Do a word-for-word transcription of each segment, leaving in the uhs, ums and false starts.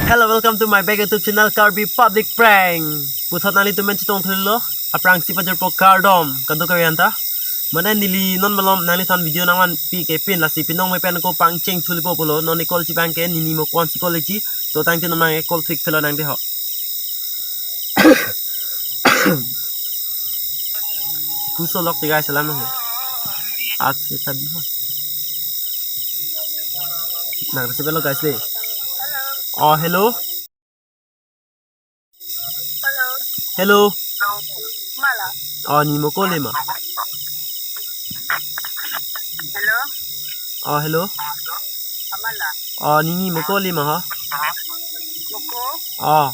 Hello, welcome to my back YouTube channel Karbi Public Prank. Puthot nanglitum pen chetongthulo, aphrangsi pajirpo kardom, kadokave anta. Mane neli non malom nangliphan video nangvanpi kepin lasi pinong me pen ko pangcheng thulipo pulo, non call chibang ke nini mo kwan si call ji, to tangte non nang call thik phelo nang de ho. Kuso lok tiga salam nang. At se tadi ho. Nang resi belo guys de. Oh, hello. Hello. Hello. Mala. Oh, ni mo ko le ma. Hello. Oh, hello. Mala. Oh, ni ni mo ko le ma ha. Mo ko. Oh.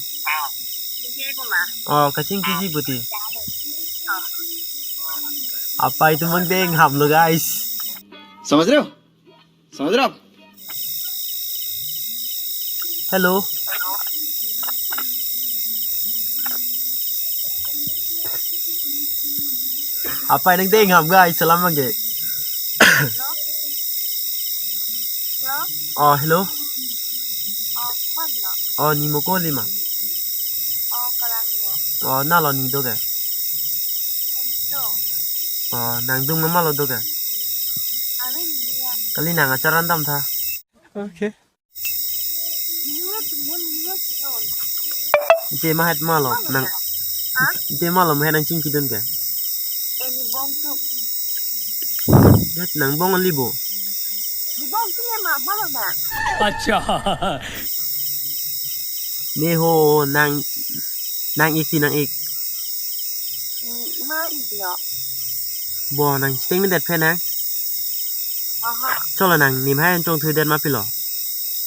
Kiji ko ma. Oh, kachingkiji puti. Oh. Apa itu mengdeng ham lo guys. समझ रहे हो? समझ रहे हो आप? Hello. Apa yang deng ham guys, salam lagi. Hello. Hello. Oh, hello. Oh, mana? Oh, ni mo ko le ma. Oh, kalang yo. Oh, na lo ni do ke. Hello. Oh, nang dung ma lo do ke. Amin ya. Kali nang acharan dam tha. Okay. Ite ma het ma lo nang. Ha? Ite ma lo ma het nang chingki dun ke. Eni bong tu. Het nang bong ali bo. Di bong tu ne ma ma lo na. Acha. Ne ho nang nang ik ti nang ik. Ma ik lo. Bo nang chiteng min det phe nang. Aha. Cholo nang nim hai an chong thui det ma pilo.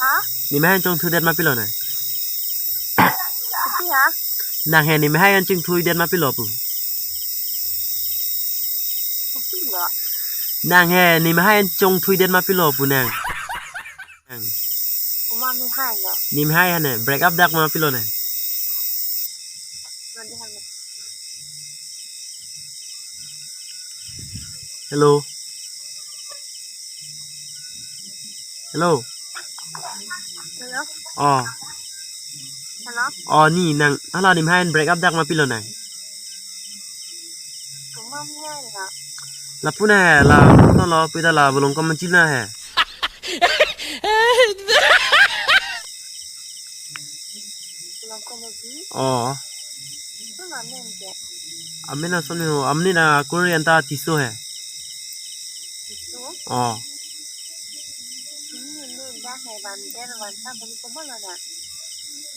Ha? Nim hai an chong thui det ma pilo nang. Kopi ha? Nang he nim hai an chong thui det ma pilo pu. Kopi lo. Nang he nim hai an chong thui det ma pilo pu nang. Nang. Komat nim hai lo. Nim hai hane break up dak ma pilo nang. Mandi hane. Hello. Hello. Hello. Oh. Hello. Oh, ni nang hala nim hai an break up dak ma pilo nang. Komat nim hai lo. Lapu na he la to lo pita la bolong kom china he. Bolong kom ji. Oh. Itu na men ke. Amen ason ho, amni na Korean ta Tiso he. Tiso? Oh. Ini ini dah he van der van ta bani komat lo na.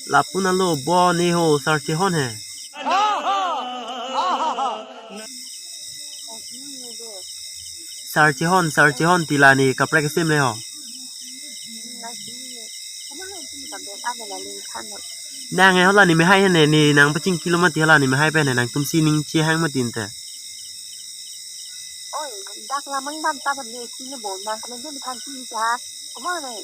Lapu na lo bo ni ho sar chehon he. Sar chehon, sar chehon ti la ni kaprek sim le ho. Nang he hala ni me hai ne ni nang pachingki lo mati hala ni me hai pen ne nangtum si ning chehang mati inte. Oi, dak lamang ban ta ban ne si ne bo nang kena jun than si ha. Komat ne.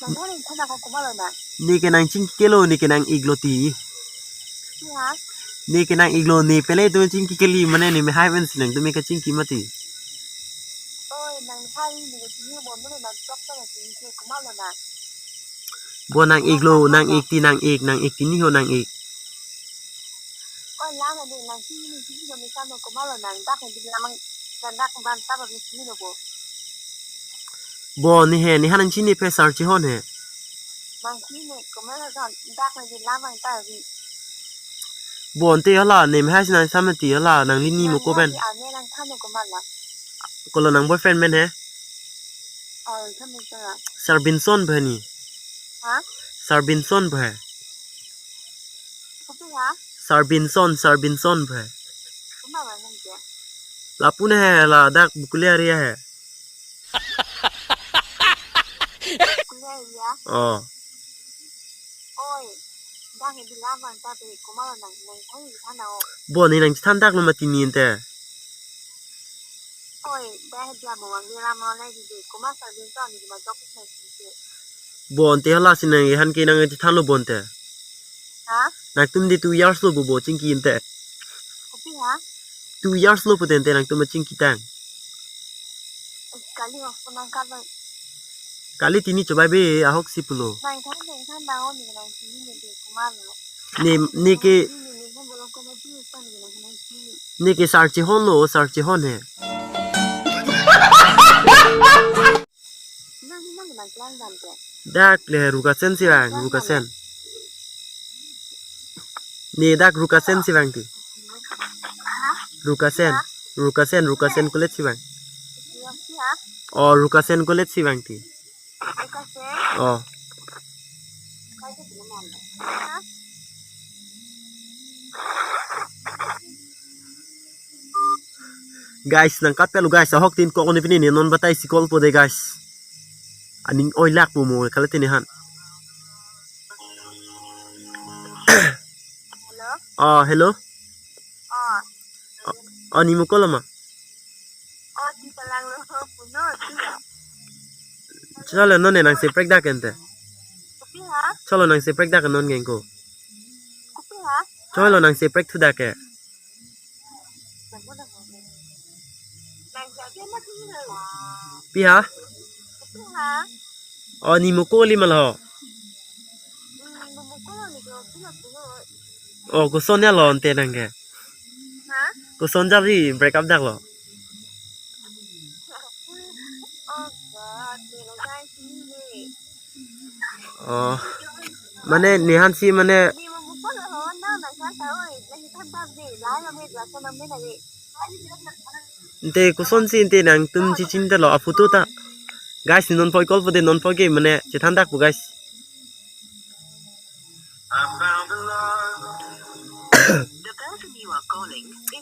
Nang kena than ko komat lo na. Ni ke nang chingki ke lo ni ke nang ik lo ti. Ya. Ni ke nang ik lo ni pele tu chingki kali mane ni me hai pen si nangtum me kachingki mati. Oi, nang hai ni ke ni bo mo nang chok ta na chingki komat lo na. Bo nang ik lo, nang ik ti nang ik, nang ik ti ni ho nang ik. Oi, lang ni nang chini ni chini ko mi kan ko malo nang dak ni lamang nang dak ban ta ba mi chini lo bo. Bo ni he, ni ha nang chini pe sar chehon he. Nang chini ko malo dan dak ni lamang ta bi. Bo ante hala nem hai nang samati hala nang lini mo ko pen. Ane nang than ko mala. Kolo nang boyfriend men he. Oh, than ko la. Sarbinson bhani. Ha? Sarbinson bhai. Kopi ha? Sarbinson, Sarbinson bhai. Komat lo nang ke? Lapu na he la dak Bokolia area he. Bokolia area? Oh. Oi. Dak he di lamang ta pe komat lo nang nang thang di than na o. Bo ni nang than dak lo mati ni ente. Oi, dak he di lamang di lamang le di di komat Sarbinson ni ma jok na di. Bo ante hala si nang han ke nang than lo bo ante. Ha? Nangtum di two years lo bo bo chingki ente. Kopi ha? Two years lo pute ente nangtum chingki tang. Kali ho punang ka ba. Kali tini chobai be ahok si pulo. Nang than nang than bang oni nang tini ni de kumar lo. Ne ne ke Ni ni ni bolong ko na ji pa ni nang nang ji. Ne ke sar chihonlo, sar chihon he. Nang nang nang klang dan ke. Dak le Rukasen si vang, Rukasen. Ne dak Rukasen si vang ti. Rukasen, Rukasen, Rukasen College si vang. Iya, iya. Oh, Rukasen College si vang ti. Rukasen. Oh. Kaisa belum ada. Hah? Guys, nangkat pelo guys, ahok tin kok ni pini ne non batai si call po de guys. Aning oi lak po mo kala tini han. Hello? Oh, hello. Oh. Oh, ni mo call ma? Oh, di palang lo puno, di ya. Chalo non ne nang seprek dak ente. Kopi ha? Chalo nang seprek dak non geng ko. Kopi ha? Chalo nang seprek thu dak ke. Pi ha? Oh, ni mo call li ma lo. Oh, koson ya lo ante nang ke. Koson jari break up dak lo. Oh, mane ne han si mane ante koson si ante nangtum chichin ta lo a photo ta. Guys, non poi call po de non poi ke mane chethan dak po guys.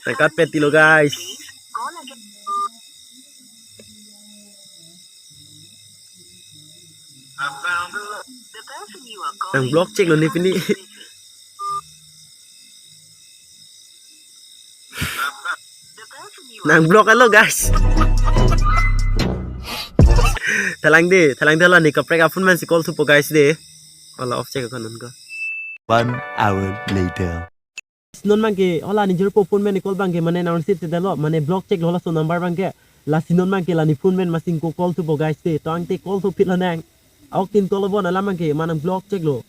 Nangkat pet ti lo guys. Nang block check lo ni pini. Nang block alo guys. Thalang de, thalang de hala ne kaprek aphone man si call thupo guys de. Hala off check ko non ko. One hour later. Non bang ke hala ne jirpo phone man call bang ke mane nang receive te lo mane block check lo hala so number bang ke. Lasi non bang ke la ne phone man masing ko call thupo guys de. To ang te call thu phit lo nang. Ahok tin call lo bon alam bang ke mane block check lo.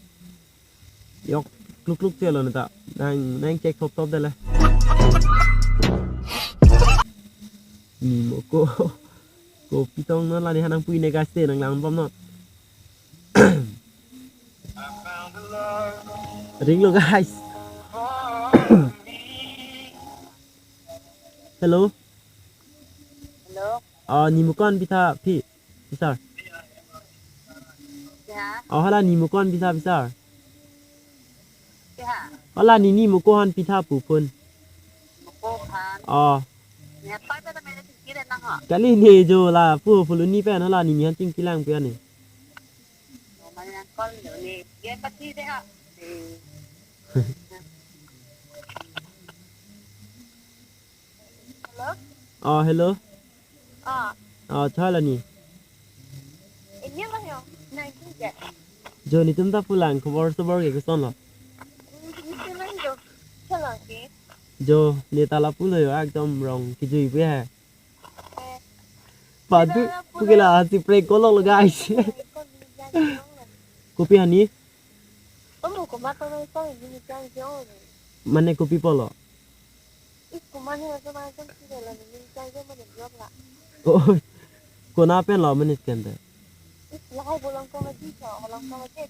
Yok kluk kluk che lo neta. Nang nang check thop thop de le. Ni mo ko. Kopi tong non la ne han nang pui ne guys de nang lang bom non. Ring lo guys. Hello. Hello. Ah, ni mo ko-an pitha phi, phi sir. Ya. Oh, hala ni mo ko-an pitha phi sir. Ya. Hala ne ni mo ko-an pitha pu phone. Mo ko-an. Oh. Ya, pa ta mene kire na ha. Kali ne jo la pu phone ni pen hala ne ni han chingki lang pu ani. Oh, mane nang call lo ne. Ye pati de ha. Hello? Oh, hello. Ah. Oh, chala ni. Ini apa yo? Nang juga. Jo, netum ta pulang khobor sobor ke koson lo. Ini sih lang jo. Chala ke. Jo, ne ta lapu lo yo, ekdom rong kejui pu he. Eh. Padu, kita lapu pukila lo. Asi prank call lo guys. Prank call ni guys, lo. Kopi hani? Kamu komat tong nang sang ini sang jo. Mane kopi pulo? Ih, komat ni macam macam sih dalam ini sang jo mane block la. Oh, kona pen lo menit kente. Ih, lahai bolong ko mati so, bolong ko mati.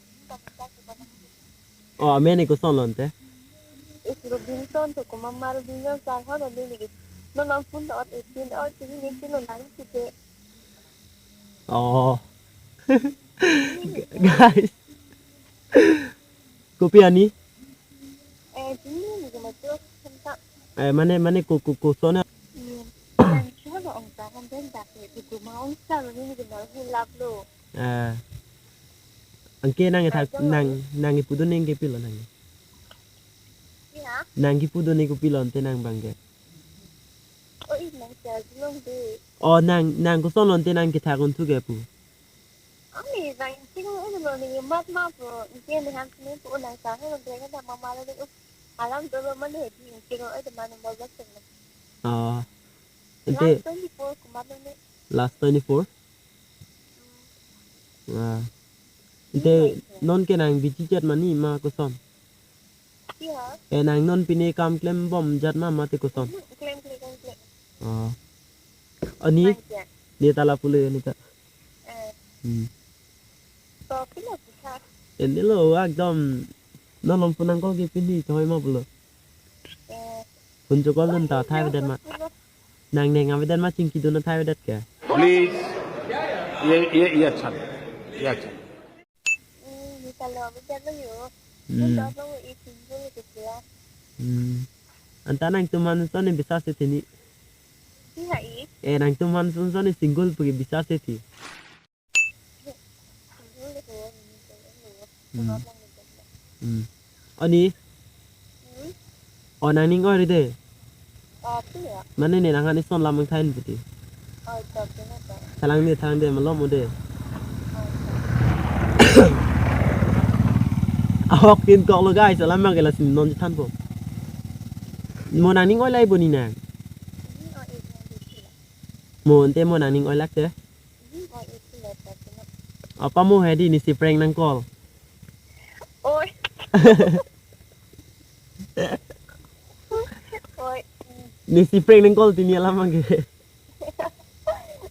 Oh, amen ni koson lo ante? Ih, Robinson to komat ma Robinson sar ho lo ni. No nang phone to ot etin ot sini ni silo nang site. Oh. Guys. Kopi ani? Eh, sini ni cuma tu, sebentar. Eh, mane, mane ko, ko, koson ya? Iya. Yang cuma lo ong sa kan ben dak ni, di rumah ong sa lo ni, ni kenal hulap lo. Eh. Angke nang ethak, nang, nang ipu do neng ke pilo nang. Iya. Nang ipu do neng ke pilo ante nang bang ke. Oh, ih, nang charge long de. Oh, nang, nang koson lo ante nang kethak un thu ke pu. Ami bang ting ih lo ni mat ma pu, ih ni han ni pu nang sa he lo de ka ma ma lo de. Alam dolo mane di ih lo ih de mane mo ba sing. Oh. Ante last twenty-four komat lo ni. Last twenty-four? Ah. Ante non ke nang B G chat mani ma koson? Iya. Eh, nang non pine kam klem bom jat ma mate koson? Klem, klem, klem, klem. Oh. Ani? Manja. Ni tala pule ni ta. Eh. Hmm. To pila bisa. Ini lo ekdom. Non lom punang kol ke pini choi ma pulo. Eh. Pun chokol dun ta thai vedet ma. Nang neng avedet ma chingki dun thai vedet ke. Please. Ye, ye, ye, achan. Ye, achan. Hmm, ni talo avedet lo yo. Hmm. Ni talo avedet lo yo. Hmm. Anta nangtum hanson ni bisa se tini. Iya, i. Eh, nangtum hanson ni single pu ke bisa se ti. Hmm. Hmm. Oni? Hmm? Oh, nang ning oi ride? Oh, iya. Mane ne nang hani son lam ang thain puti. Oh, iya, iya, iya. Thalang de, thalang de, malom mo de. Oh, iya. Ahok tin kok lo guys, alam mang ke lasi non than po. Mo nang ning oi lai bo ni nang. Hmm, oh, iya, iya, iya. Mo ante mo nang ning oi lak te. Apa mo hedi nisi prank nang call? Oi. Oi. Nisi prank nang call tini alam angke.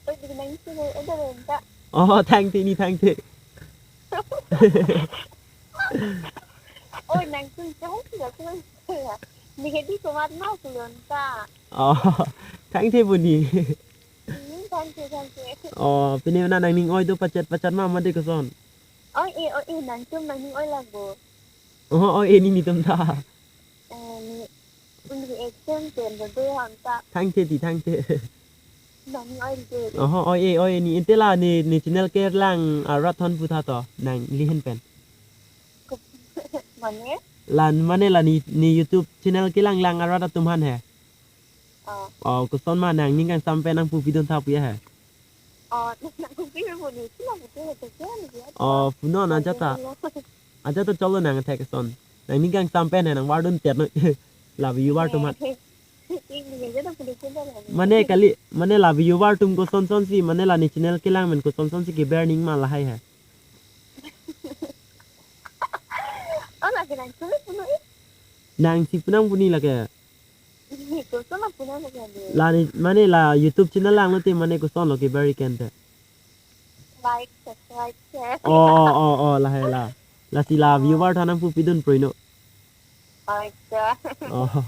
Oi, di nang isi oi, ada renta. Oh, thank you ni, thank you. Oi, nang tu jauh tidak tu. Ni hedi komat mau kulon ta. Oh, thank you bu ni. Hmm, thank you, thank you. Oh, pini na nang ning oi do pachat pachat ma mate koson? Oi, eh, oi, eh, nangtum nang ning oi lak bo. Oh, oi, eh, ni nitum ta. Eh, ni, ni action pen do do ham ta. Thank you, di, thank you. Nang ning oi di. Oh, oi, eh, oi, eh, ni ante la ni, ni channel kelang arat hon pu tha to, nang lihin pen. Mane? La, mane la ni, ni YouTube channel kelang lang arat atum han he. Oh. Oh, koson ma nang ning kangsam pen nang pupi dun tha pu ya he. Oh, nang pupi pu ni, sila pupi pu ya ni ya. Oh, puno na jata. Aja to cholo nang thek son. Nang ning kangsam pen he nang vardun tet no. La viewer atum han. Ning ning aja to pupi pu ya. Mane kali, mane la viewer atum koson son si, mane la ni channel kelang men koson son si keber ning ma lahai he. Oh, lake nang sulit puno eh. Nang si punang pu ni lake. Koson la punang lake ande. La ni, mane la YouTube channel lang lo te mane koson lo keber ken te. Like, subscribe, share. Oh, oh, oh, oh, lahai la. Lasi la viewer tha nang pupi dun proi no. Oi, ta. Oh.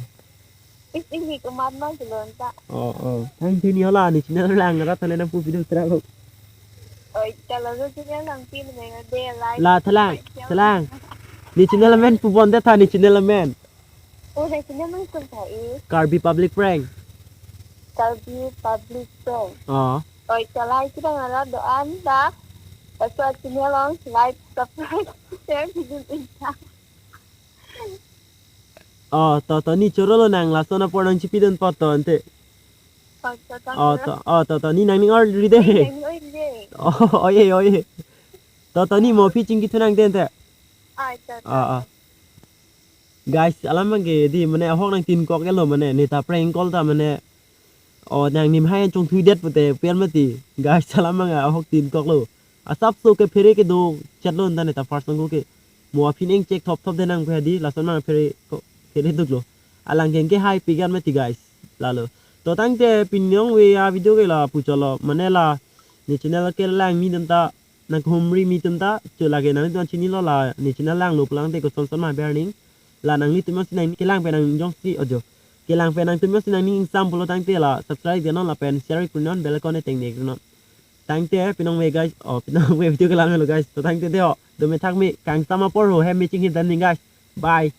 Is ini komat ma kulon ta. Oh, oh. Thank you ni hala ni channel lang arat tha le nang pupi dun tra lo. Oi, ta la lo channel lang pin me de like. La thalang, thalang. Ni channel amen pu bon de tha ni channel amen. Oh, ni channel amen pu ta eh. Karbi Public Prank. Karbi Public Prank. Oh. Oi, ta like kita ngala do an ta. Laso channel along like, subscribe, share, bidun inta. Oh, to, to, ni choro lo nang lason apor nang chipi dun pot to ante. Oh, to, to, to. Oh, to, to, ni nang ning oi ride. Nang ning oi ride. Oh, oi, oi. To, to, ni mo phi chingki thu nang den te. Ai, to, to. Oh, oh. Guys, alam mang ke di mane ahok nang tin kok lo mane, ni ta prank call ta mane. Oh, nang nim hai chong thui det pute pian mati. Guys, alam mang ahok tin kok lo. Asap so ke phere kedo chat lo anta ne ta first nang ke. Mo aphi neng check thop thop de nang ke di lason mang phere ko phere duk lo. Alang keng ke hai pigan mati guys. Lalo. To tangte pini ong ve a video ke la pu cholo. Mane la ni channel kelang mi dun ta nang humri mi tum ta. Cho lake nang ton chini lo la ni channel lang lo pulang te koson son ma ber ning. La nanglitum si nang kelang pen nang jongsi ojo. Kelang pen nangtum si nang ning ingsam pulo tangte la subscribe non lapen share non bell icon teng nek non. Tangte pini ong ve guys. Oh, pini ong ve video kelang lo guys. To tangte de ho. Do me thak me kangsam apor ho hem me ching hit dan ning guys. Bye.